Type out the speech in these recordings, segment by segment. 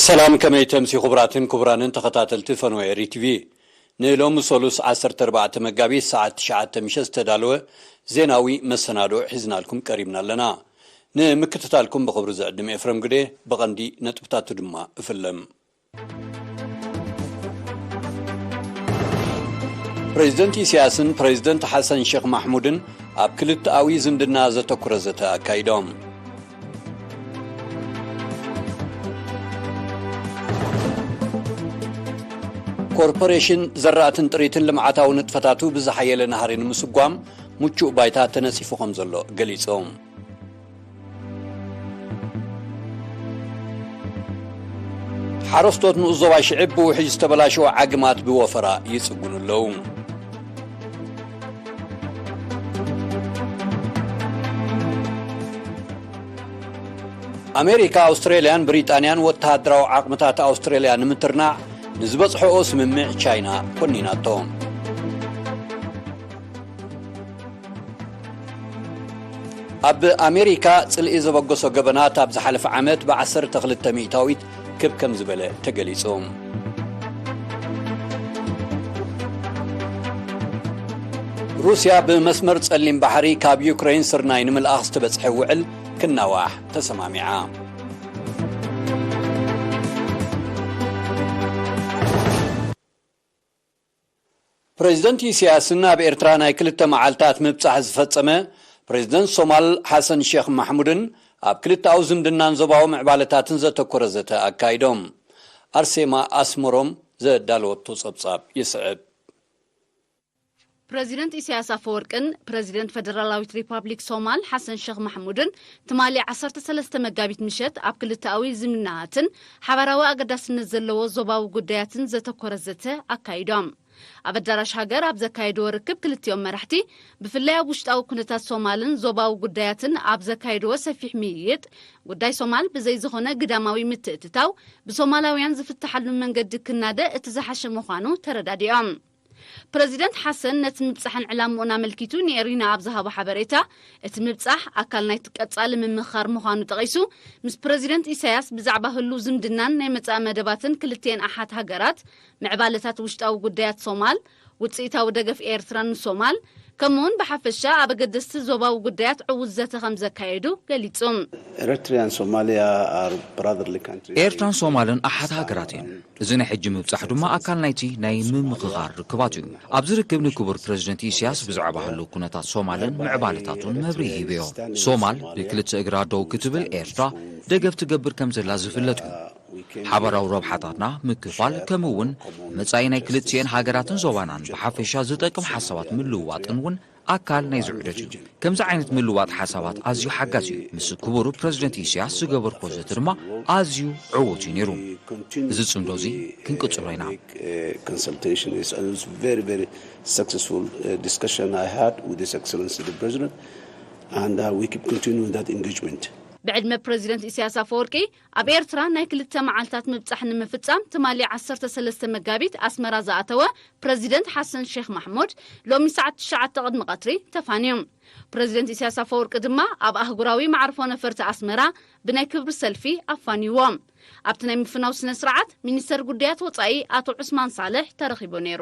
ሰላም፣ ከመይ ተምሲ ክቡራትን ክቡራንን ተኸታተልቲ ፈንወ ኤሪ ቲቪ። ንሎሚ ሰሉስ ዓሰርተ ኣርባዕተ መጋቢት ሰዓት ትሽዓተ ምሸት ዝተዳለወ ዜናዊ መሰናዶ ሒዝናልኩም ቀሪብና ኣለና። ንምክትታልኩም ብኽብሪ ዝዕድም ኤፍረም ግዴ፣ ብቐንዲ ነጥብታቱ ድማ እፍለም። ፕሬዚደንት ኢሳያስን ፕሬዚደንት ሓሰን ሼክ ማሕሙድን ኣብ ክልተኣዊ ዝምድና ዘተኩረ ዘተ ኣካይዶም። ኮርፖሬሽን ዘራእትን ጥሪትን ልምዓታዊ ንጥፈታቱ ብዝሓየለ ናህሪ ንምስጓም ምቹእ ባይታ ተነጺፉ ከም ዘሎ ገሊጾም። ሓረስቶት ንኡስ ዞባ ሽዕብ ብውሕጅ ዝተበላሸወ ዓግማት ብወፈራ ይጽጉኑ ኣለዉ። ኣሜሪካ፣ ኣውስትሬልያን ብሪጣንያን ወተሃደራዊ ዓቕምታት ኣውስትሬልያ ንምትርናዕ ንዝበጽሐኦ ስምምዕ ቻይና ኮኒናቶ። ኣብ ኣሜሪካ ጽልኢ ዘበገሶ ገበናት ኣብ ዝሓለፈ ዓመት ብዓሰርተ ክልተ ሚእታዊት ክብ ከም ዝበለ ተገሊጹ። ሩስያ ብመስመር ጸሊም ባሕሪ ካብ ዩክሬን ስርናይ ንምልኣኽ ዝተበጽሐ ውዕል ክናዋሕ ተሰማሚዓ። ፕሬዚደንት ኢሳያስን ኣብ ኤርትራ ናይ ክልተ መዓልታት ምብጻሕ ዝፈጸመ ፕሬዚደንት ሶማል ሓሰን ሼክ ማሕሙድን ኣብ ክልተኣዊ ዝምድናን ዞባዊ ምዕባለታትን ዘተኮረ ዘተ ኣካይዶም። ኣርሴማ ኣስመሮም ዘዳለወቶ ጸብጻብ ይስዕብ። ፕረዚደንት ኢሳያስ ኣፈወርቅን ፕረዚደንት ፈደራላዊት ሪፓብሊክ ሶማል ሓሰን ሸኽ ማሕሙድን ትማሊ ዓሰርተ ሰለስተ መጋቢት ምሸት ኣብ ክልተኣዊ ዝምድናታትን ሓባራዊ ኣገዳስነት ዘለዎ ዞባዊ ጉዳያትን ዘተኮረ ዘተ ኣካይዶም። ኣብ ኣዳራሽ ሃገር ኣብ ዘካየድዎ ርክብ ክልቲኦም መራሕቲ ብፍላይ ኣብ ውሽጣዊ ኩነታት ሶማልን ዞባዊ ጉዳያትን ኣብ ዘካየድዎ ሰፊሕ ምይይጥ ጉዳይ ሶማል ብዘይ ዝኾነ ግዳማዊ ምትእትታው ብሶማላውያን ዝፍትሓሉ መንገዲ ክናደ እቲ ዝሓሸ ምዃኑ ተረዳዲኦም። ፕረዚደንት ሓሰን ነቲ ምብጻሕን ዕላምኡን ኣመልኪቱ ንኤሪና ኣብ ዝሃቦ ሓበሬታ፣ እቲ ምብጻሕ ኣካል ናይቲ ቀጻሊ ምምኽኻር ምዃኑ ጠቒሱ፣ ምስ ፕረዚደንት ኢሳያስ ብዛዕባ ህሉው ዝምድናን ናይ መጻኢ መደባትን ክልቲኤን ኣሓት ሃገራት፣ ምዕባለታት ውሽጣዊ ጉዳያት ሶማል፣ ውጽኢታዊ ደገፍ ኤርትራ ንሶማል፣ ከምኡውን ብሓፈሻ ኣብ ኣገደስቲ ዞባዊ ጉዳያት ዕዉት ዘተ ከም ዘካየዱ ገሊጹ። Eritrea and Somalia are brotherly countries. ኤርትራን ሶማልን ኣሓት ሃገራት እየን። እዚ ናይ ሕጂ ምብጻሕ ድማ ኣካል ናይቲ ናይ ምምኽኻር ርክባት እዩ። ኣብዚ ርክብ ንክቡር ፕረዚደንት ኢሳያስ ብዛዕባ ህሉው ኩነታት ሶማልን ምዕባለታቱን መብርሂ ሂበዮ። ሶማል ብክልተ እግራ ደው ክትብል ኤርትራ ደገፍ ትገብር ከም ዘላ ዝፍለጥ እዩ። ሓባራዊ ረብሓታትና ምክፋል ከምኡ እውን መጻኢ ናይ ክልቲኤን ሃገራትን ዞባናን ብሓፈሻ ዝጠቅም ሓሳባት ምልውዋጥን እውን ኣካል ናይዚ ዑደት እዩ። ከምዚ ዓይነት ምልውዋጥ ሓሳባት ኣዝዩ ሓጋዚ እዩ። ምስ ክቡር ፕረዚደንት ኢሳያስ ዝገበርኩዎ ዘተ ድማ ኣዝዩ ዕዉት እዩ ነይሩ። እዚ ጽምዶ እዚ ክንቅጽሎ ኢና። Consultation is a very, very successful uh, discussion I had with His Excellency the President, and uh, we keep continuing that engagement. ብዕድመ ፕረዚደንት ኢሳያስ ኣፈወርቂ ኣብ ኤርትራ ናይ ክልተ መዓልታት ምብጻሕ ንምፍጻም ትማሊ ዓሰርተ ሰለስተ መጋቢት ኣስመራ ዝኣተወ ፕረዚደንት ሓሰን ሼክ ማሕሙድ ሎሚ ሰዓት ትሽዓተ ቅድሚ ቀትሪ ተፋንዩ። ፕረዚደንት ኢሳያስ ኣፈወርቂ ድማ ኣብ ኣህጉራዊ መዓርፎ ነፈርቲ ኣስመራ ብናይ ክብሪ ሰልፊ ኣፋንይዎ። ኣብቲ ናይ ምፍናው ስነ ስርዓት ሚኒስተር ጉዳያት ወጻኢ ኣቶ ዑስማን ሳልሕ ተረኺቡ ነይሩ።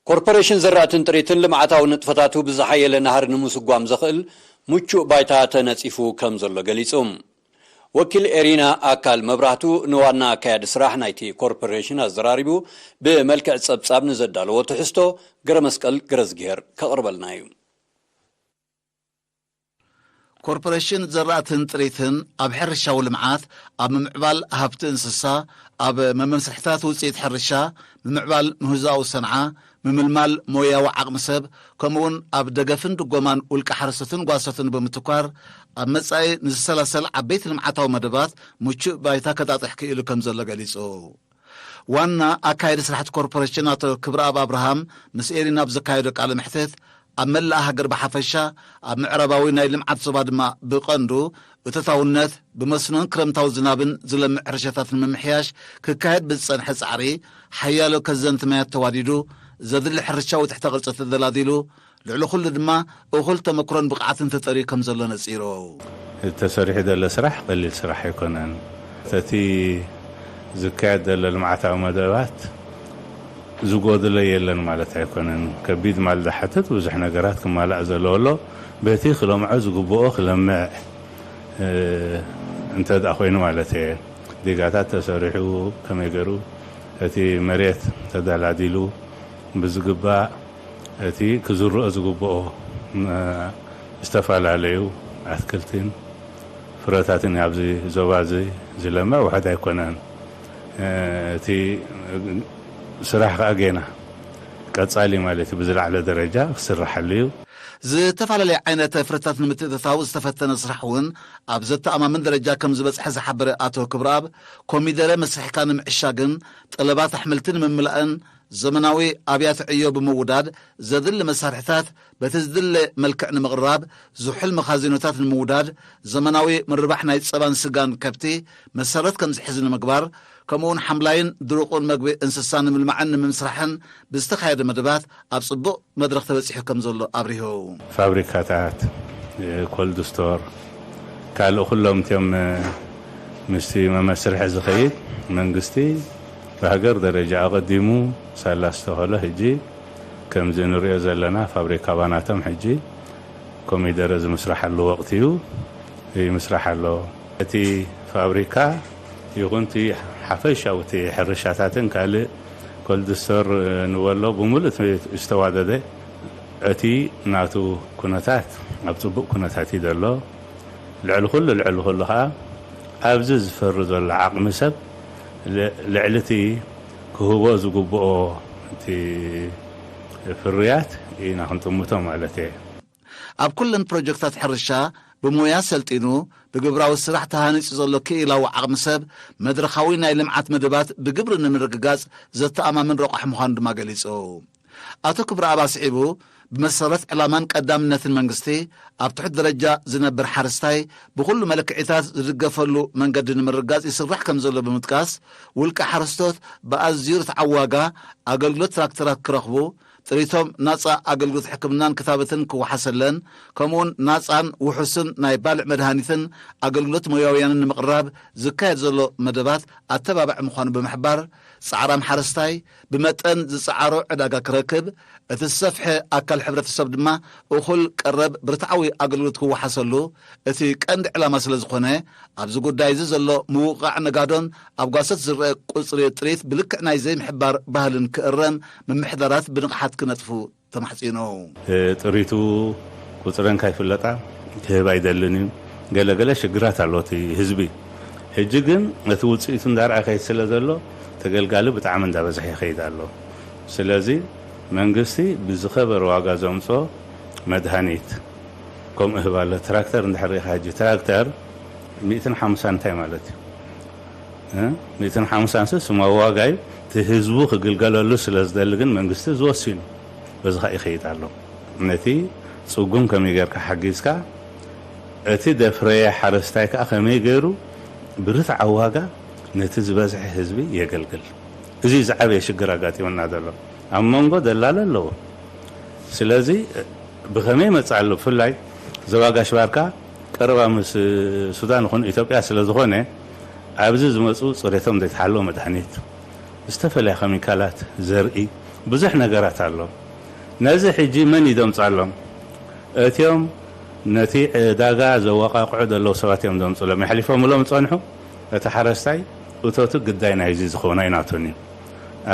ኮርፖሬሽን ዘራእትን ጥሪትን ልምዓታዊ ንጥፈታቱ ብዝሓየለ ናህሪ ንምስጓም ዘኽእል ምቹእ ባይታ ተነጺፉ ከም ዘሎ ገሊጹ። ወኪል ኤሪና ኣካል መብራህቱ ንዋና ኣካያዲ ስራሕ ናይቲ ኮርፖሬሽን ኣዘራሪቡ ብመልክዕ ጸብጻብ ንዘዳለዎ ትሕዝቶ ገረመስቀል ገረዝግሄር ከቕርበልና እዩ። ኮርፖሬሽን ዘራእትን ጥሪትን ኣብ ሕርሻዊ ልምዓት፣ ኣብ ምምዕባል ሃብቲ እንስሳ፣ ኣብ መመስርሕታት ውፅኢት ሕርሻ፣ ምምዕባል ምህዞኣዊ ሰንዓ፣ ምምልማል ሞያዊ ዓቕሚ ሰብ፣ ከምኡውን ኣብ ደገፍን ድጎማን ውልቀ ሓረስቶትን ጓሶትን ብምትኳር ኣብ መፃኢ ንዝሰላሰል ዓበይቲ ልምዓታዊ መደባት ምቹእ ባይታ ከጣጥሕ ክኢሉ ከም ዘሎ ገሊፁ። ዋና ኣካያዲ ስራሕቲ ኮርፖሬሽን ኣቶ ክብረኣብ ኣብርሃም ምስ ኤሪና ኣብ ዘካየዶ ቃለ መሕትት ኣብ መላእ ሃገር ብሓፈሻ ኣብ ምዕራባዊ ናይ ልምዓት ዞባ ድማ ብቐንዱ እቶታውነት ብመስኖን ክረምታዊ ዝናብን ዝለምዕ ሕርሻታት ንምምሕያሽ ክካየድ ብዝጸንሐ ጻዕሪ ሓያሎ ከዘንቲ ማያት ተዋዲዱ ዘድሊ ሕርሻዊ ትሕተ ቅርጺ ተደላዲሉ፣ ልዕሊ ኩሉ ድማ እኹል ተመክሮን ብቕዓትን ተጠርዩ ከም ዘሎ ነጺሩ። ተሰሪሑ ዘሎ ስራሕ ቀሊል ስራሕ ኣይኮነን። እቲ ዝካየድ ዘሎ ልምዓታዊ መደባት ዝጎድሎ የለን ማለት ኣይኮነን። ከቢድ ማል ዝሓትት ብዙሕ ነገራት ክማላእ ዘለዎ ኣሎ። በቲ ክለምዖ ዝግብኦ ክለምዕ፣ እ፣ እንተ ደኣ ኮይኑ ማለት እየ። ዲጋታት ተሰሪሑ ከመይ ገይሩ እቲ መሬት ተደላዲሉ ብዝግባእ እቲ ክዝርኦ ዝግብኦ፣ እ፣ ዝተፈላለዩ ኣትክልትን ፍረታትን ኣብዚ ዞባ እዚ ዝለምዕ ውሑድ ኣይኮነን። እ፣ እቲ ስራሕ ከኣ ጌና ቀጻሊ ማለት እዩ፣ ብዝለዓለ ደረጃ ክስርሓሉ እዩ። ዝተፈላለየ ዓይነት ፍረታት ንምትእትታው ዝተፈተነ ስራሕ እውን ኣብ ዘተኣማምን ደረጃ ከም ዝበጽሐ ዝሓበረ ኣቶ ክብረኣብ፣ ኮሚደረ መስርሕካ ንምዕሻግን ጠለባት ኣሕምልቲ ንምምላእን ዘመናዊ ኣብያተ ዕዮ ብምውዳድ ዘድሊ መሳርሕታት በቲ ዝድለ መልክዕ ንምቕራብ፣ ዝሑል መኻዚኖታት ንምውዳድ፣ ዘመናዊ ምርባሕ ናይ ጸባን ስጋን ከብቲ መሰረት ከም ዝሕዝ ንምግባር፣ ከምኡውን ሓምላይን ድሩቕን መግቢ እንስሳ ንምልማዕን ንምምስራሕን ብዝተኻየደ መደባት ኣብ ጽቡቕ መድረኽ ተበጺሑ ከም ዘሎ ኣብሪሁ። ፋብሪካታት፣ ኮልድ ስቶር፣ ካልእ ኩሎም እትዮም ምስቲ መመስርሒ ዝኸይድ መንግስቲ ብሃገር ደረጃ ኣቐዲሙ ሳላ ዝተኸሎ ሕጂ ከምዚ ንሪኦ ዘለና ፋብሪካ ባናቶም ሕጂ ኮሚደረ ዝምስራሓሉ ወቕቲ እዩ፣ ይምስራሕ ኣሎ። እቲ ፋብሪካ ይኹን እቲ ሓፈሻዊ እቲ ሕርሻታትን ካልእ ኮልድ ስቶር ንበሎ ብምሉእ ዝተዋደደ እቲ ናቱ ኩነታት ኣብ ጽቡቕ ኩነታት እዩ ዘሎ። ልዕሊ ኩሉ፣ ልዕሊ ኩሉ ኸዓ ኣብዚ ዝፈሪ ዘሎ ዓቕሚ ሰብ ል-፣ ልዕሊ እቲ ክህቦ ዝግብኦ እቲ ፍርያት ኢና ክንጥምቶ ማለት እየ። ኣብ ኩለን ፕሮጀክታት ሕርሻ ብሞያ ሰልጢኑ ብግብራዊ ስራሕ ተሃኒጹ ዘሎ ክኢላዊ ዓቕሚ ሰብ መድረኻዊ ናይ ልምዓት መደባት ብግብሪ ንምርግጋጽ ዘተኣማምን ረቋሒ ምዃኑ ድማ ገሊጹ። ኣቶ ክብረኣብ ኣስዒቡ፣ ብመሰረት ዕላማን ቀዳምነትን መንግስቲ፣ ኣብ ትሑት ደረጃ ዝነብር ሓረስታይ ብኹሉ መለክዒታት ዝድገፈሉ መንገዲ ንምርጋጽ ይስራሕ ከም ዘሎ ብምጥቃስ፣ ውልቀ ሓረስቶት ብኣዝዩ ርትዓዊ ዋጋ ኣገልግሎት ትራክተራት ክረኽቡ፣ ጥሪቶም ናጻ ኣገልግሎት ሕክምናን ክታበትን ክወሓሰለን፣ ከምኡውን ናጻን ውሑስን ናይ ባልዕ መድሃኒትን ኣገልግሎት ሞያውያንን ንምቕራብ ዝካየድ ዘሎ መደባት ኣተባባዒ ምዃኑ ብምሕባር፣ ጻዕራም ሓረስታይ ብመጠን ዝጸዓሮ ዕዳጋ ክረክብ፣ እቲ ዝሰፍሐ ኣካል ሕብረተሰብ ድማ እኹል ቀረብ ብርትዓዊ ኣገልግሎት ክወሓሰሉ እቲ ቀንዲ ዕላማ ስለ ዝኾነ፣ ኣብዚ ጉዳይ እዚ ዘሎ ምውቕቓዕ ነጋዶን ኣብ ጓሶት ዝረአ ቁጽሪ ጥሪት ብልክዕ ናይ ዘይምሕባር ባህልን ክእረም ምምሕዳራት ብንቕሓት ክነጥፉ ተማሕጺኑ። ጥሪቱ ቁጽረን ካይፍለጣ ክህብ ኣይደልን እዩ። ገለ ገለ ሽግራት ኣሎ እቲ ህዝቢ። ሕጂ ግን እቲ ውጽኢቱ እንዳርኣየ ከይድ ስለ ዘሎ ተገልጋሊ ብጣዕሚ እንዳበዝሐ ይኸይድ ኣሎ። ስለዚ መንግስቲ ብዝኸበረ ዋጋ ዘምጾ መድሃኒት ከምኡ እህብ ኣሎ። ትራክተር እንድሕር ርኢኻ ሕጂ ትራክተር ሚእትን ሓምሳን እንታይ ማለት እዩ? እ? ሚእትን ሓምሳን ስ ስማዊ ዋጋ እዩ። እቲ ህዝቡ ክግልገለሉ ስለ ዝደሊ ግን መንግስቲ ዝወሲኑ በዚ ኸኣ ይኸይድ ኣሎ። ነቲ ጽጉም ከመይ ጌርካ ሓጊዝካ፣ እቲ ደፍረየ ሓረስታይ ከኣ ከመይ ገይሩ ብርትዓዊ ዋጋ ነቲ ዝበዝሐ ህዝቢ የገልግል። እዚ ዝዓበየ ሽግር ኣጋጢሙና ዘሎ። ኣብ መንጎ ደላሎ ኣለዎ። ስለዚ ብኸመይ ይመጽእ ኣሎ? ብፍላይ ዞባ ጋሽ ባርካ ቀረባ ምስ ሱዳን ይኹን ኢትዮጵያ ስለ ዝኾነ፣ ኣብዚ ዝመጹ ጽሬቶም ዘይተሓለወ መድሃኒት፣ ዝተፈላለያ ኬሚካላት፣ ዘርኢ፣ ብዙሕ ነገራት ኣሎ። ነዚ ሕጂ መን እዩ ደምጻሎም? እቲኦም ነቲ ዕዳጋ ዘወቃቅዑ ዘለዉ ሰባት እዮም ደምጽሎም። የሕሊፎምሎም ዝጸንሑ እቲ ሓረስታይ እቶቱ ግዳይ ናይዚ ዝኾነ ኣይናቱን እዩ።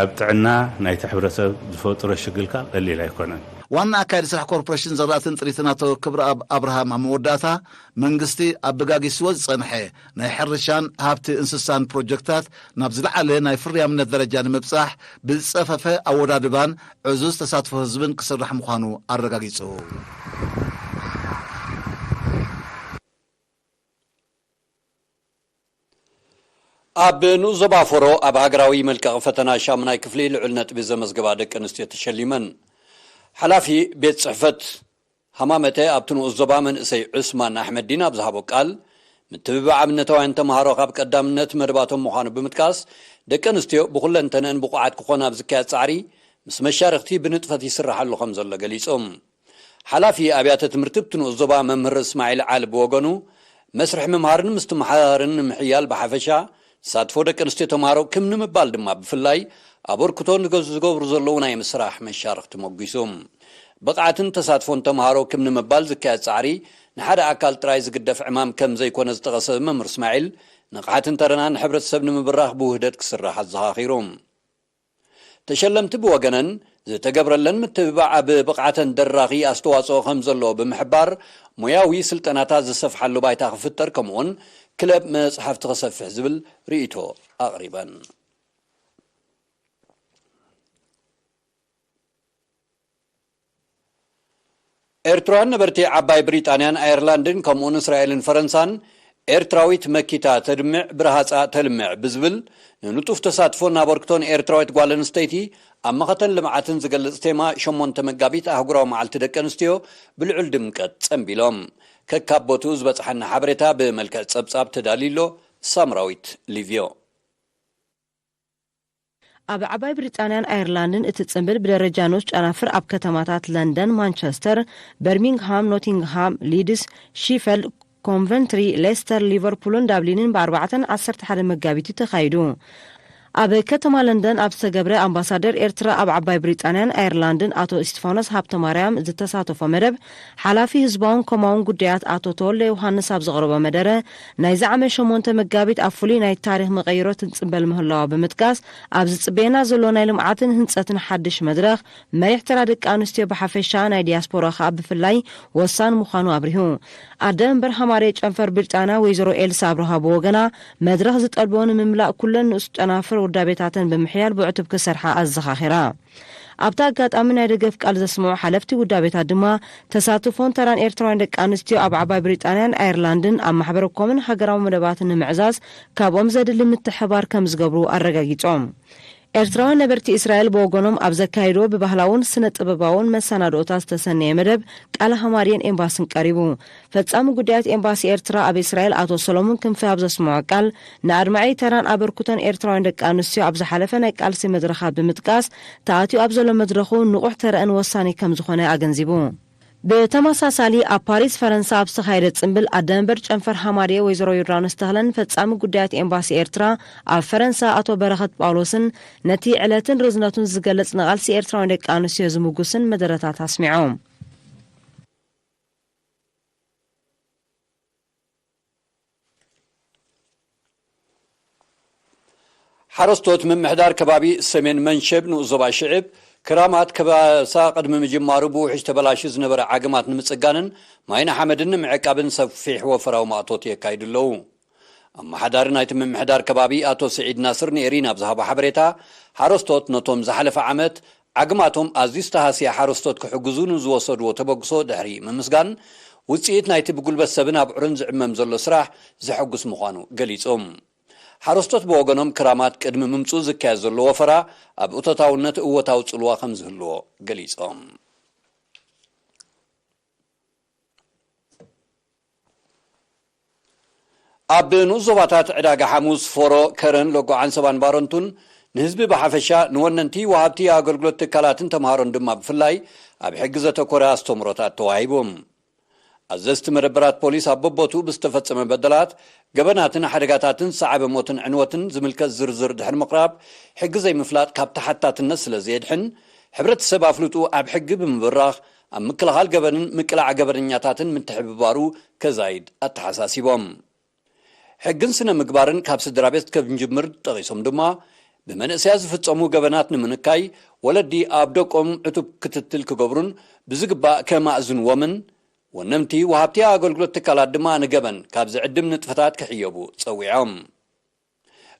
ኣብ ጥዕና ናይቲ ሕብረተሰብ ዝፈጥሮ ሽግር ከኣ ቀሊል ኣይኮነን። ዋና ኣካያዲ ስራሕ ኮርፖሬሽን ዘራእትን ጥሪትን ኣቶ ክብረኣብ ኣብርሃም ኣብ መወዳእታ፣ መንግስቲ ኣበጋጊስዎ ዝጸንሐ ናይ ሕርሻን ሃብቲ እንስሳን ፕሮጀክታት ናብ ዝለዓለ ናይ ፍርያምነት ደረጃ ንምብጻሕ ብዝጸፈፈ ኣወዳድባን ዕዙዝ ተሳትፎ ህዝብን ክስራሕ ምዃኑ ኣረጋጊጹ። ኣብ ንኡስ ዞባ ፎሮ ኣብ ሃገራዊ መልቀቒ ፈተና ሻሙናይ ክፍሊ ልዑል ነጥቢ ዘመዝገባ ደቂ ኣንስትዮ ተሸሊመን። ሓላፊ ቤት ጽሕፈት ሃማመተ ኣብቲ ንኡስ ዞባ መንእሰይ ዑስማን ኣሕመዲን ኣብ ዝሃቦ ቃል፣ ምትብባዕ ኣብነታውያን ተምሃሮ ካብ ቀዳምነት መደባቶም ምዃኑ ብምጥቃስ፣ ደቂ ኣንስትዮ ብኹለንተነአን ብቑዓት ክኾና ኣብ ዝካየድ ጻዕሪ ምስ መሻርኽቲ ብንጥፈት ይስራሓሉ ከም ዘሎ ገሊጹ። ሓላፊ ኣብያተ ትምህርቲ እቲ ንኡስ ዞባ መምህር እስማዒል ዓሊ ብወገኑ፣ መስርሕ ምምሃርን ምስትምሃርን ንምሕያል ብሓፈሻ፣ ተሳትፎ ደቂ ኣንስትዮ ተምሃሮ ክም ንምባል ድማ ብፍላይ ኣበርክቶ ንገ-፣ ዝገብሩ ዘለዉ ናይ ምስራሕ መሻርኽቲ መጒሱ። ብቕዓትን ተሳትፎን ተምሃሮ ክም ንምባል ዝካየድ ጻዕሪ ንሓደ ኣካል ጥራይ ዝግደፍ ዕማም ከም ዘይኮነ ዝጠቐሰ መምህር እስማዒል፣ ንቕሓትን ተረናን ሕብረተሰብ ንምብራኽ ብውህደት ክስራሕ ኣዘኻኺሩ። ተሸለምቲ ብወገነን፣ ዝተገብረለን ምትብባዕ ኣብ ብቕዓተን ደራኺ ኣስተዋጽኦ ከም ዘለዎ ብምሕባር፣ ሞያዊ ስልጠናታት ዝሰፍሓሉ ባይታ ክፍጠር፣ ከምኡውን ክለብ መጽሓፍቲ ክሰፍሕ ዝብል ርእይቶ ኣቕሪበን። ኤርትራውያን ነበርቲ ዓባይ ብሪጣንያን ኣየርላንድን፣ ከምኡውን እስራኤልን ፈረንሳን፣ ኤርትራዊት መኪታ ተድምዕ ብረሃጻ ተልምዕ ብዝብል ንንጡፍ ተሳትፎን ኣበርክቶን ኤርትራዊት ጓል ኣንስተይቲ ኣብ መኸተን ልምዓትን ዝገልጽ ቴማ ሸሞንተ መጋቢት ኣህጉራዊ መዓልቲ ደቂ ኣንስትዮ ብልዑል ድምቀት ጸንቢሎም። ከካብ ቦትኡ ዝበጽሓና ሓበሬታ ብመልክዕ ጸብጻብ ተዳልዩ ኣሎ። ሳምራዊት ሊቭዮ። ኣብ ዓባይ ብሪጣንያን ኣየርላንድን እቲ ጽምብል ብደረጃ ንኡስ ጨናፍር ኣብ ከተማታት ለንደን፣ ማንቸስተር፣ በርሚንግሃም፣ ኖቲንግሃም፣ ሊድስ፣ ሺፈልድ፣ ኮንቨንትሪ፣ ሌስተር፣ ሊቨርፑልን ዳብሊንን ብ ኣርባዕተን ዓሰርተ ሓደ መጋቢት እዩ ተኻይዱ። ኣብ ከተማ ለንደን ኣብ ዝተገብረ፣ ኣምባሳደር ኤርትራ ኣብ ዓባይ ብሪጣንያን ኣየርላንድን ኣቶ እስቲፋኖስ ሃብተማርያም ዝተሳተፎ መደብ፣ ሓላፊ ህዝባውን ኮማውን ጉዳያት ኣቶ ተወልደ ዮሃንስ ኣብ ዘቕረቦ መደረ፣ ናይዚ ዓመት ሸሞንተ መጋቢት ኣብ ፍሉይ ናይ ታሪኽ መቐይሮትን ጽምበል ምህላዋ ብምጥቃስ፣ ኣብ ዝጽበየና ዘሎ ናይ ልምዓትን ህንጸትን ሓድሽ መድረኽ፣ መሪሕ ተራ ደቂ ኣንስትዮ ብሓፈሻ፣ ናይ ዲያስፖራ ከኣ ብፍላይ ወሳኒ ምዃኑ ኣብሪሁ። ኣደ መንበር ሃማሬ ጨንፈር ብሪጣንያ ወይዘሮ ኤልሳ ኣብርሃ ብወገና፣ መድረኽ ዝጠልቦ ንምምላእ ኩለን ንኡስ ጨናፍር ውዳቤታተን ብምሕያል ብዕቱብ ክሰርሓ ኣዘኻኺራ። ኣብቲ ኣጋጣሚ ናይ ደገፍ ቃል ዘስምዑ ሓለፍቲ ውዳቤታት ድማ፣ ተሳትፎን ተራን ኤርትራውያን ደቂ ኣንስትዮ ኣብ ዓባይ ብሪጣንያን ኣየርላንድን ኣብ ማሕበረ ኮምን ሃገራዊ መደባትን ንምዕዛዝ ካብኦም ዘድሊ ምትሕባር ከም ዝገብሩ ኣረጋጊጾም። ኤርትራውያን ነበርቲ እስራኤል ብወገኖም ኣብ ዘካየድዎ ብባህላውን ስነ ጥበባውን መሰናድኦታት ዝተሰነየ መደብ ቃለ ሃማርየን ኤምባስን ቀሪቡ። ፈጻሚ ጉዳያት ኤምባሲ ኤርትራ ኣብ እስራኤል ኣቶ ሰሎሞን ክንፈ ኣብ ዘስምዖ ቃል፣ ንኣድማዒ ተራን ኣበርክቶን ኤርትራውያን ደቂ ኣንስትዮ ኣብ ዝሓለፈ ናይ ቃልሲ መድረኻት ብምጥቃስ፣ ተኣትዩ ኣብ ዘሎ መድረኹ ንቑሕ ተረእን ወሳኒ ከም ዝኾነ ኣገንዚቡ። ብተመሳሳሊ፣ ኣብ ፓሪስ ፈረንሳ ኣብ ዝተኻየደ ጽምብል ኣደ መንበር ጨንፈር ሃማርየ ወይዘሮ ዮርዳኖስ ተኽለን ፈጻሚ ጉዳያት ኤምባሲ ኤርትራ ኣብ ፈረንሳ ኣቶ በረኸት ጳውሎስን ነቲ ዕለትን ርዝነቱን ዝገልጽ ንቓልሲ ኤርትራውያን ደቂ ኣንስትዮ ዝምጉስን መደረታት ኣስሚዖም። ሓረስቶት ምምሕዳር ከባቢ ሰሜን መንሸብ ንኡስ ዞባ ሽዕብ፣ ክራማት ከባሳ ቅድሚ ምጅማሩ ብውሕጅ ተበላሹ ዝነበረ ዓግማት ንምጽጋንን ማይን ሓመድን ንምዕቃብን ሰፊሕ ወፈራዊ ማእቶት የካይዱ ኣለዉ። ኣመሓዳሪ ናይቲ ምምሕዳር ከባቢ ኣቶ ስዒድ ናስር ንኤሪና ኣብ ዝሃቦ ሓበሬታ፣ ሓረስቶት ነቶም ዝሓለፈ ዓመት ዓግማቶም ኣዝዩ ዝተሃስየ ሓረስቶት ክሕግዙ ንዝወሰድዎ ተበግሶ ድሕሪ ምምስጋን፣ ውጽኢት ናይቲ ብጉልበት ሰብን ኣብዑርን ዝዕመም ዘሎ ስራሕ ዘሐጉስ ምዃኑ ገሊጾም። ሓረስቶት ብወገኖም፣ ክራማት ቅድሚ ምምጽኡ ዝካየድ ዘሎ ወፈራ ኣብ እቶታውነት እወታዊ ጽልዋ ከም ዝህልዎ ገሊጾም። ኣብ ንኡስ ዞባታት ዕዳጋ ሓሙስ፣ ፎሮ፣ ከረን፣ ለጎዓን ሰባን ባረንቱን ንህዝቢ ብሓፈሻ፣ ንወነንቲ ወሃብቲ ኣገልግሎት ትካላትን ተምሃሮን ድማ ብፍላይ ኣብ ሕጊ ዘተኮረ ኣስተምህሮታት ተዋሂቡ። ኣዘዝቲ መደበራት ፖሊስ ኣብ በቦትኡ ብዝተፈጸመ በደላት፣ ገበናትን ሓደጋታትን ዝሰዓበ ሞትን ዕንወትን ዝምልከት ዝርዝር ድሕሪ ምቕራብ፣ ሕጊ ዘይምፍላጥ ካብ ተሓታትነት ስለ ዘየድሕን፣ ሕብረተሰብ ኣፍልጥኡ ኣብ ሕጊ ብምብራኽ፣ ኣብ ምክልኻል ገበንን ምቅላዕ ገበነኛታትን ምትሕብባሩ ከዛይድ ኣተሓሳሲቦም። ሕግን ስነ ምግባርን ካብ ስድራ ቤት ከም ዝጅምር ጠቒሶም ድማ፣ ብመንእሰያት ዝፍጸሙ ገበናት ንምንካይ፣ ወለዲ ኣብ ደቆም ዕቱብ ክትትል ክገብሩን ብዝግባእ ከማእዝንዎምን፣ ወነንቲ ወሃብቲ ኣገልግሎት ትካላት ድማ ንገበን ካብ ዝዕድም ንጥፈታት ክሕየቡ ጸዊዖም።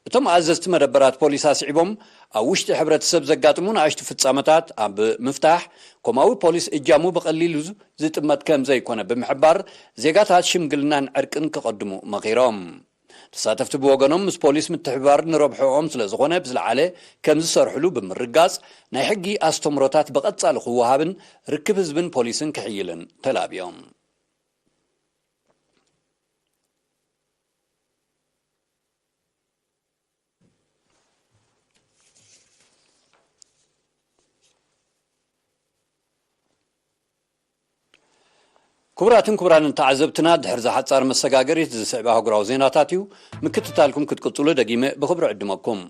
እቶም ኣዘዝቲ መደበራት ፖሊስ ኣስዒቦም፣ ኣብ ውሽጢ ሕብረተሰብ ዘጋጥሙ ንኣሽቱ ፍጻመታት ኣብ ምፍታሕ፣ ኮማዊ ፖሊስ እጃሙ ብቐሊሉ ዝጥመት ከም ዘይኮነ ብምሕባር፣ ዜጋታት ሽምግልናን ዕርቅን ክቐድሙ መኺሮም። ተሳተፍቲ ብወገኖም፣ ምስ ፖሊስ ምትሕብባር ንረብሕኦም ስለ ዝኾነ ብዝለዓለ ከም ዝሰርሕሉ ብምርጋጽ፣ ናይ ሕጊ ኣስተምህሮታት ብቐጻሊ ክወሃብን ርክብ ህዝብን ፖሊስን ክሕይልን ተላብዮም። ክቡራትን ክቡራንን ተዓዘብትና፣ ድሕሪ ዝሓጻር መሰጋገሪት ዝስዕብ ኣህጉራዊ ዜናታት እዩ። ምክትታልኩም ክትቅጽሉ ደጊመ ብኽብሪ ዕድመኩም።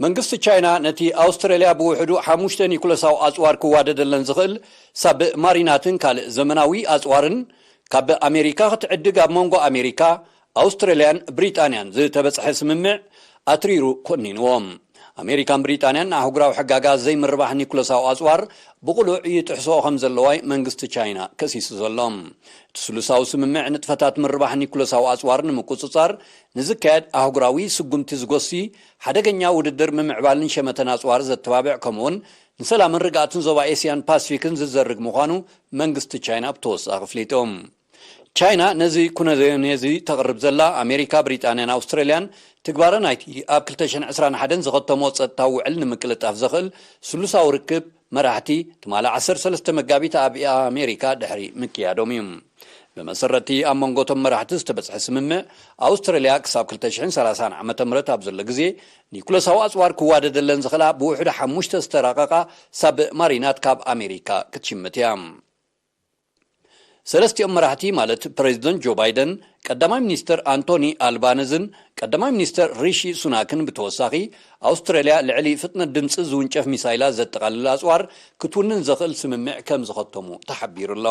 መንግስቲ ቻይና ነቲ ኣውስትራልያ ብውሕዱ ሓሙሽተ ኒኩለሳዊ ኣጽዋር ክዋደደለን ዝኽእል ሳብ ማሪናትን ካልእ ዘመናዊ ኣጽዋርን ካብ ኣሜሪካ ክትዕድግ ኣብ መንጎ ኣሜሪካ፣ ኣውስትራልያን ብሪጣንያን ዝተበጽሐ ስምምዕ ኣትሪሩ ኮኒንዎ። ኣሜሪካን ብሪጣንያን ንኣህጉራዊ ሕጋጋ ዘይምርባሕ ኒኩለሳዊ ኣጽዋር ብቕሉዕ ይጥሕስኦ ከም ዘለዋ መንግስቲ ቻይና ከሲሱ ዘሎ። እቲ ስሉሳዊ ስምምዕ ንጥፈታት ምርባሕ ኒኩለሳዊ ኣጽዋር ንምቁጽጻር ንዝካየድ ኣህጉራዊ ስጉምቲ ዝጎሲ፣ ሓደገኛ ውድድር ምምዕባልን ሸመተን ኣጽዋር ዘተባብዕ ከምኡውን ንሰላምን ርግኣትን ዞባ ኤስያን ፓሲፊክን ዝዘርግ ምዃኑ መንግስቲ ቻይና ብተወሳኺ ኣፍሊጡ። ቻይና ነዚ ኩነኔ እዚ ተቕርብ ዘላ ኣሜሪካ፣ ብሪጣንያን ኣውስትራልያን ትግባረ ናይቲ ኣብ ክልተ ሽሕን ዕስራን ሓደን ዝኸተሞ ጸጥታዊ ውዕል ንምቅልጣፍ ዘኽእል ስሉሳዊ ርክብ መራሕቲ ትማሊ ዓሰርተ ሰለስተ መጋቢት ኣብ ኣሜሪካ ድሕሪ ምክያዶም እዩ። ብመሰረትቲ ኣብ መንጎቶም መራሕቲ ዝተበጽሐ ስምምዕ ኣውስትራልያ ክሳብ ክልተ ሽሕን ሰላሳን ዓመተ ምህረት ኣብ ዘሎ ግዜ ኒኩለሳዊ ኣጽዋር ክዋደደለን ዝኽእላ ብውሕዱ ሓሙሽተ ዝተራቐቓ ሳብ ማሪናት ካብ ኣሜሪካ ክትሽምት እያ። ሰለስቲኦም መራሕቲ ማለት ፕሬዚደንት ጆ ባይደን፣ ቀዳማይ ሚኒስተር ኣንቶኒ ኣልባነዝን ቀዳማይ ሚኒስተር ሪሺ ሱናክን ብተወሳኺ ኣውስትራልያ ልዕሊ ፍጥነት ድምፂ ዝውንጨፍ ሚሳይላት ዘጠቓልል ኣፅዋር ክትውንን ዘኽእል ስምምዕ ከም ዝኸተሙ ተሓቢሩ ኣሎ።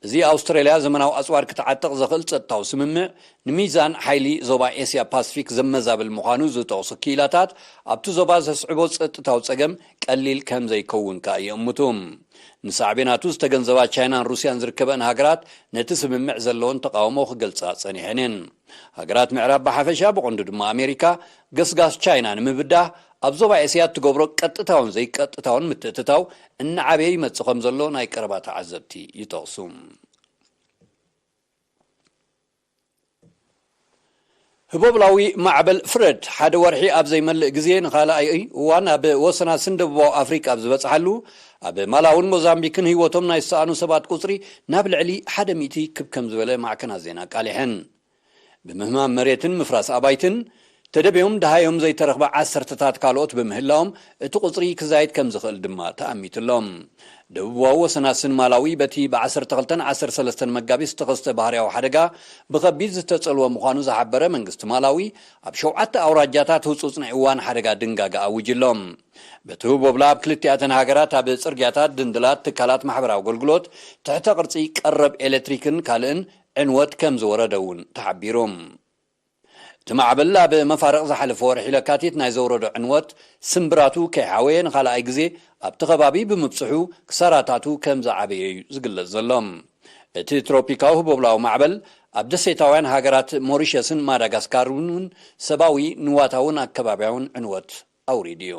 እዚ ኣውስትራልያ ዘመናዊ ኣፅዋር ክትዓጥቕ ዘኽእል ጸጥታዊ ስምምዕ ንሚዛን ሓይሊ ዞባ ኤስያ ፓስፊክ ዘመዛብል ምዃኑ ዝጠቕሱ ክኢላታት ኣብቲ ዞባ ዘስዕቦ ጸጥታዊ ጸገም ቀሊል ከም ዘይከውን ከኣ ይእምቱ። ንሳዕቤናቱ ዝተገንዘባ ቻይናን ሩስያን ዝርከበን ሃገራት ነቲ ስምምዕ ዘለወን ተቓውሞ ክገልጻ ጸኒሐን እየን። ሃገራት ምዕራብ ብሓፈሻ ብቐንዱ ድማ ኣሜሪካ ገስጋስ ቻይና ንምብዳህ ኣብ ዞባ ኤስያ እትገብሮ ቀጥታውን ዘይቀጥታውን ምትእትታው እናዓበየ ይመጽእ ከም ዘሎ ናይ ቀረባ ተዓዘብቲ ይጠቕሱ። ህቦብላዊ ማዕበል ፍረድ ሓደ ወርሒ ኣብ ዘይመልእ ግዜ ንኻልኣይ እዋን ኣብ ወሰና ስንደቡባዊ ኣፍሪቃ ኣብ ዝበጽሓሉ፣ ኣብ ማላውን ሞዛምቢክን ህይወቶም ናይ ዝሰኣኑ ሰባት ቁጽሪ ናብ ልዕሊ ሓደ ሚእቲ ክብ ከም ዝበለ ማዕከናት ዜና ኣቃሊሐን። ብምህማም መሬትን ምፍራስ ኣባይትን ተደብዮም ደሃዮም ዘይተረኽበ ዓሰርተታት ካልኦት ብምህላዎም እቲ ቁጽሪ ክዛይድ ከም ዝኽእል ድማ ተኣሚቱ ኣሎ። ደቡባዊ ወሰናስን ማላዊ በቲ ብ ዓሰርተ ክልተን ዓሰርተ ሰለስተን መጋቢት ዝተኸስተ ባህርያዊ ሓደጋ ብኸቢድ ዝተጸልወ ምዃኑ ዝሓበረ መንግስቲ ማላዊ፣ ኣብ ሸውዓተ ኣውራጃታት ህጹጽ ናይ እዋን ሓደጋ ድንጋገ ኣዊጁ ኣሎ። በቲ ህቦብላ ኣብ ክልቲኣተን ሃገራት ኣብ ጽርግያታት፣ ድንድላት፣ ትካላት ማሕበራዊ ኣገልግሎት፣ ትሕተ ቅርጺ ቀረብ ኤሌክትሪክን ካልእን ዕንወት ከም ዝወረደ እውን ተሓቢሩ። እቲ ማዕበል ኣብ መፋርቕ ዝሓለፈ ወርሒ ለካቲት ናይ ዘውረዶ ዕንወት ስምብራቱ ከይሓወየ ንኻልኣይ ግዜ ኣብቲ ከባቢ ብምብጽሑ ክሳራታቱ ከም ዝዓበየ እዩ ዝግለጽ ዘሎ። እቲ ትሮፒካዊ ህቦብላዊ ማዕበል ኣብ ደሴታውያን ሃገራት ሞሪሸስን ማዳጋስካርን እውን ሰብኣዊ፣ ንዋታውን ኣከባብያውን ዕንወት ኣውሪዱ እዩ።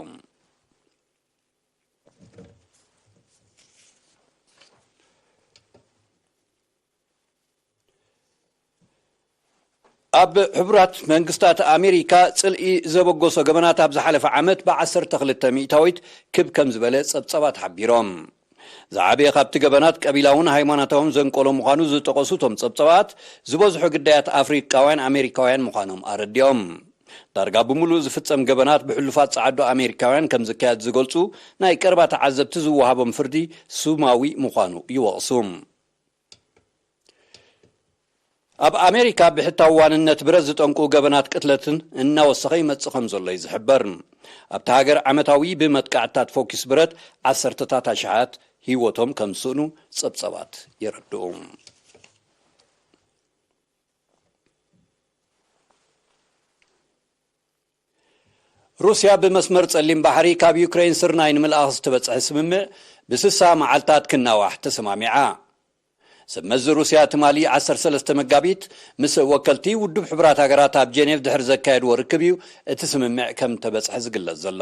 ኣብ ሕቡራት መንግስታት ኣሜሪካ ጽልኢ ዘበገሶ ገበናት ኣብ ዝሓለፈ ዓመት ብ ዓሰርተ ክልተ ሚእታዊት ክብ ከም ዝበለ ጸብጸባት ሓቢሮም። ዝዓበየ ካብቲ ገበናት ቀቢላውን ሃይማኖታውን ዘንቀሎ ምዃኑ ዝጠቐሱ እቶም ጸብጸባት፣ ዝበዝሑ ግዳያት ኣፍሪቃውያን ኣሜሪካውያን ምዃኖም ኣረዲኦም። ዳርጋ ብምሉእ ዝፍጸም ገበናት ብሕሉፋት ጸዓዱ ኣሜሪካውያን ከም ዝካየድ ዝገልጹ ናይ ቀረባ ተዓዘብቲ ዝወሃቦም ፍርዲ ስማዊ ምዃኑ ይወቕሱ። ኣብ ኣሜሪካ ብሕታዊ ዋንነት ብረት ዝጠንቁ ገበናት ቅትለትን እናወሰኸ ይመጽእ ከም ዘሎ እዩ ዝሕበር። ኣብታ ሃገር ዓመታዊ ብመጥቃዕትታት ፎኪስ ብረት ዓሰርተታት ኣሽሓት ህይወቶም ከም ዝስእኑ ጸብጸባት የረድኡ። ሩስያ ብመስመር ጸሊም ባሕሪ ካብ ዩክሬን ስርናይ ንምልኣኽ ዝተበጽሐ ስምምዕ ብስሳ መዓልታት ክናዋሕ ተሰማሚዓ። ሰብ መዚ ሩስያ ትማሊ ዓሰርተ ሰለስተ መጋቢት ምስ ወከልቲ ውድብ ሕቡራት ሃገራት ኣብ ጄኔቭ ድሕሪ ዘካየድዎ ርክብ እዩ እቲ ስምምዕ ከም ተበጽሐ ዝግለጽ ዘሎ።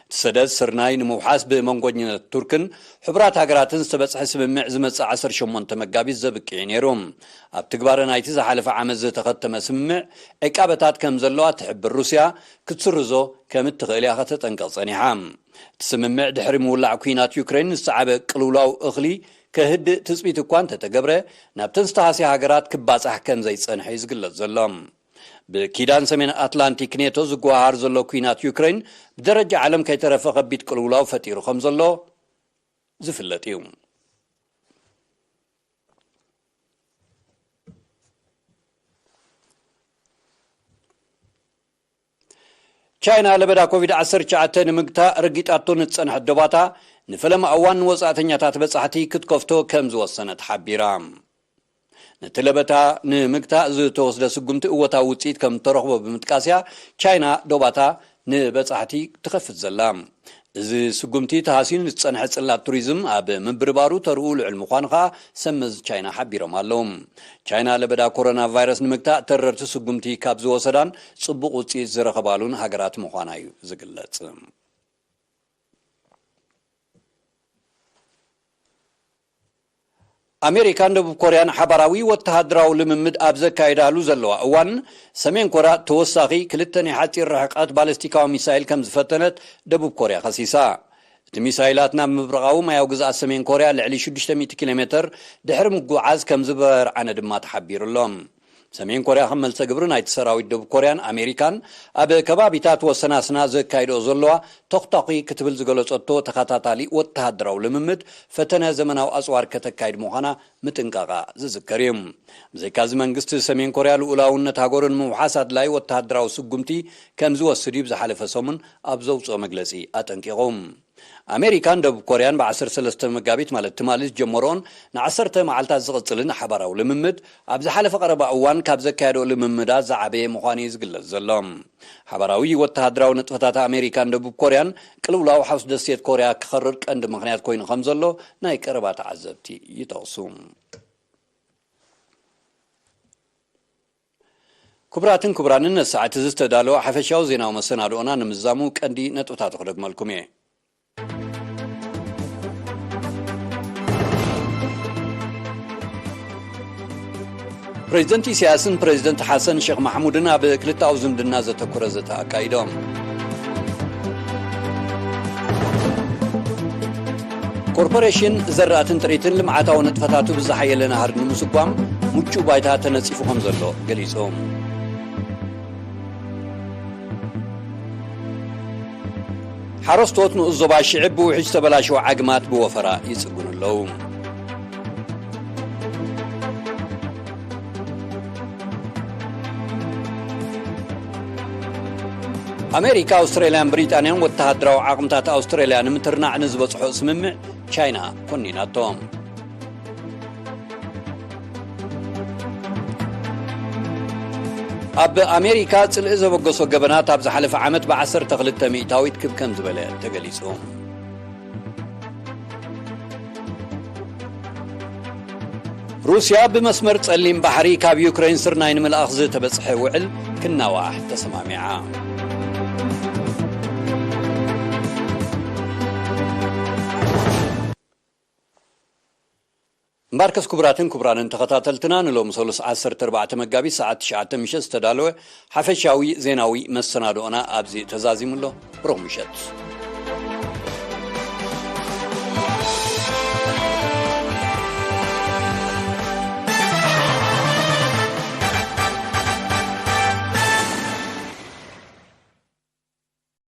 እቲ ሰደድ ስርናይ ንምውሓስ ብመንጎኝነት ቱርክን ሕቡራት ሃገራትን ዝተበጽሐ ስምምዕ ዝመጽእ ዓሰርተ ሸሞንተ መጋቢት ዘብቅዕ እዩ ነይሩ። ኣብ ትግባረ ናይቲ ዝሓለፈ ዓመት ዝተኸተመ ስምምዕ ዕቃበታት ከም ዘለዋ ትሕብር ሩስያ ክትስርዞ ከም እትኽእል እያ ከተጠንቅቕ ጸኒሓ። እቲ ስምምዕ ድሕሪ ምውላዕ ኲናት ዩክሬን ዝሰዓበ ቅልውላው እኽሊ ከህድእ ትጽቢት እኳ እንተተገብረ፣ ናብተን ዝተሃስያ ሃገራት ክባጻሕ ከም ዘይጸንሐ እዩ ዝግለጽ ዘሎ። ብኪዳን ሰሜን ኣትላንቲክ ኔቶ ዝጓሃር ዘሎ ኲናት ዩክሬን ብደረጃ ዓለም ከይተረፈ ከቢድ ቅልውላው ፈጢሩ ከም ዘሎ ዝፍለጥ እዩ። ቻይና ለበዳ ኮቪድ ዓሰርተ ትሽዓተ ንምግታእ ረጊጣቶ ንዝጸንሐት ዶባታ ንፈለማ እዋን ንወጻእተኛታት በጻሕቲ ክትከፍቶ ከም ዝወሰነት ሓቢራ። ነቲ ለበዳ ንምግታእ ዝተወስደ ስጉምቲ እወታዊ ውጽኢት ከም እተረኽቦ ብምጥቃስ እያ ቻይና ዶባታ ንበጻሕቲ ትኸፍት ዘላ። እዚ ስጉምቲ ተሃስዩ ንዝጸንሐ ጽላት ቱሪዝም ኣብ ምብርባሩ ተርኡ ልዑል ምዃኑ ከኣ ሰመዝ ቻይና ሓቢሮም ኣለዉ። ቻይና ለበዳ ኮሮና ቫይረስ ንምግታእ ተረርቲ ስጉምቲ ካብ ዝወሰዳን ጽቡቕ ውጽኢት ዝረኸባሉን ሃገራት ምዃና እዩ ዝግለጽ። ኣሜሪካን ደቡብ ኮርያን ሓባራዊ ወተሃደራዊ ልምምድ ኣብ ዘካይዳሉ ዘለዋ እዋን፣ ሰሜን ኮርያ ተወሳኺ ክልተ ናይ ሓጺር ርሕቀት ባለስቲካዊ ሚሳይል ከም ዝፈተነት ደቡብ ኮርያ ከሲሳ። እቲ ሚሳይላት ናብ ምብራቓዊ ማያዊ ግዝኣት ሰሜን ኮርያ ልዕሊ ሽዱሽተ ሚእቲ ኪሎ ሜተር ድሕሪ ምጉዓዝ ከም ዝበርዓነ ድማ ተሓቢሩ ኣሎ። ሰሜን ኮርያ ከም መልሰ ግብሪ ናይቲ ሰራዊት ደቡብ ኮርያን ኣሜሪካን ኣብ ከባቢታት ወሰናስና ዘካይድኦ ዘለዋ ተኹተኹ ክትብል ዝገለጸቶ ተኸታታሊ ወተሃደራዊ ልምምድ ፈተነ ዘመናዊ ኣጽዋር ከተካይድ ምዃና ምጥንቃቓ ዝዝከር እዩ። ብዘይካዚ መንግስቲ ሰሜን ኮርያ ልኡላውነት ሃገሩን ምውሓስ ኣድላይ ወተሃደራዊ ስጉምቲ ከም ዝወስድ እዩ ብዝሓለፈ ሰሙን ኣብ ዘውፅኦ መግለፂ ኣጠንቂቑ። ኣሜሪካን ደቡብ ኮርያን ብ ዓሰርተ ሰለስተ መጋቢት ማለት ትማሊ ዝጀመሮን ንዓሰርተ መዓልታት ዝቕጽልን ሓባራዊ ልምምድ ኣብ ዝሓለፈ ቀረባ እዋን ካብ ዘካየደኦ ልምምዳት ዝዓበየ ምዃኑ እዩ ዝግለጽ ዘሎ። ሓባራዊ ወተሃደራዊ ንጥፈታት ኣሜሪካን ደቡብ ኮርያን ቅልውላው ሓውስ ደሴት ኮርያ ክኸርር ቀንዲ ምኽንያት ኮይኑ ከም ዘሎ ናይ ቀረባ ተዓዘብቲ ይጠቕሱ። ክቡራትን ክቡራንን፣ ነዚ ሰዓት እዚ ዝተዳለወ ሓፈሻዊ ዜናዊ መሰናድኦና ንምዛሙ ቀንዲ ነጥብታቱ ክደግመልኩም እየ። ፕሬዚደንት ኢሳያስን ፕሬዚደንት ሓሰን ሼክ ማሕሙድን ኣብ ክልተኣዊ ዝምድና ዘተኮረ ዘተ ኣካይዶም። ኮርፖሬሽን ዘራእትን ጥሪትን ልምዓታዊ ንጥፈታቱ ብዝሓየለ ናህሪ ንምስጓም ምቹእ ባይታ ተነጺፉ ከም ዘሎ ገሊጹ። ሓረስቶት ንኡስ ዞባ ሽዕብ ብውሕጅ ዝተበላሸወ ዓግማት ብወፈራ ይጽግኑ ኣለዉ። ኣሜሪካ፣ ኣውስትራልያን ብሪጣንያን ወተሃደራዊ ዓቕምታት ኣውስትራልያ ንምትርናዕ ንዝበጽሖ ስምምዕ ቻይና ኮኒናቶ። ኣብ ኣሜሪካ ጽልኢ ዘበገሶ ገበናት ኣብ ዝሓለፈ ዓመት ብ ዓሰርተ ክልተ ሚእታዊት ክብ ከም ዝበለ ተገሊጹ። ሩስያ ብመስመር ጸሊም ባሕሪ ካብ ዩክሬን ስርናይ ንምልኣኽ ዝተበጽሐ ውዕል ክናዋሕ ተሰማሚዓ። እምበርከስ ክቡራትን ክቡራንን ተኸታተልትና፣ ንሎሚ ሰሉስ ዓሰርተ ኣርባዕተ መጋቢት ሰዓት ትሽዓተ ምሸት ዝተዳለወ ሓፈሻዊ ዜናዊ መሰናድኦና ኣብዚ ተዛዚሙ ኣሎ። ብሩኽ ምሸት።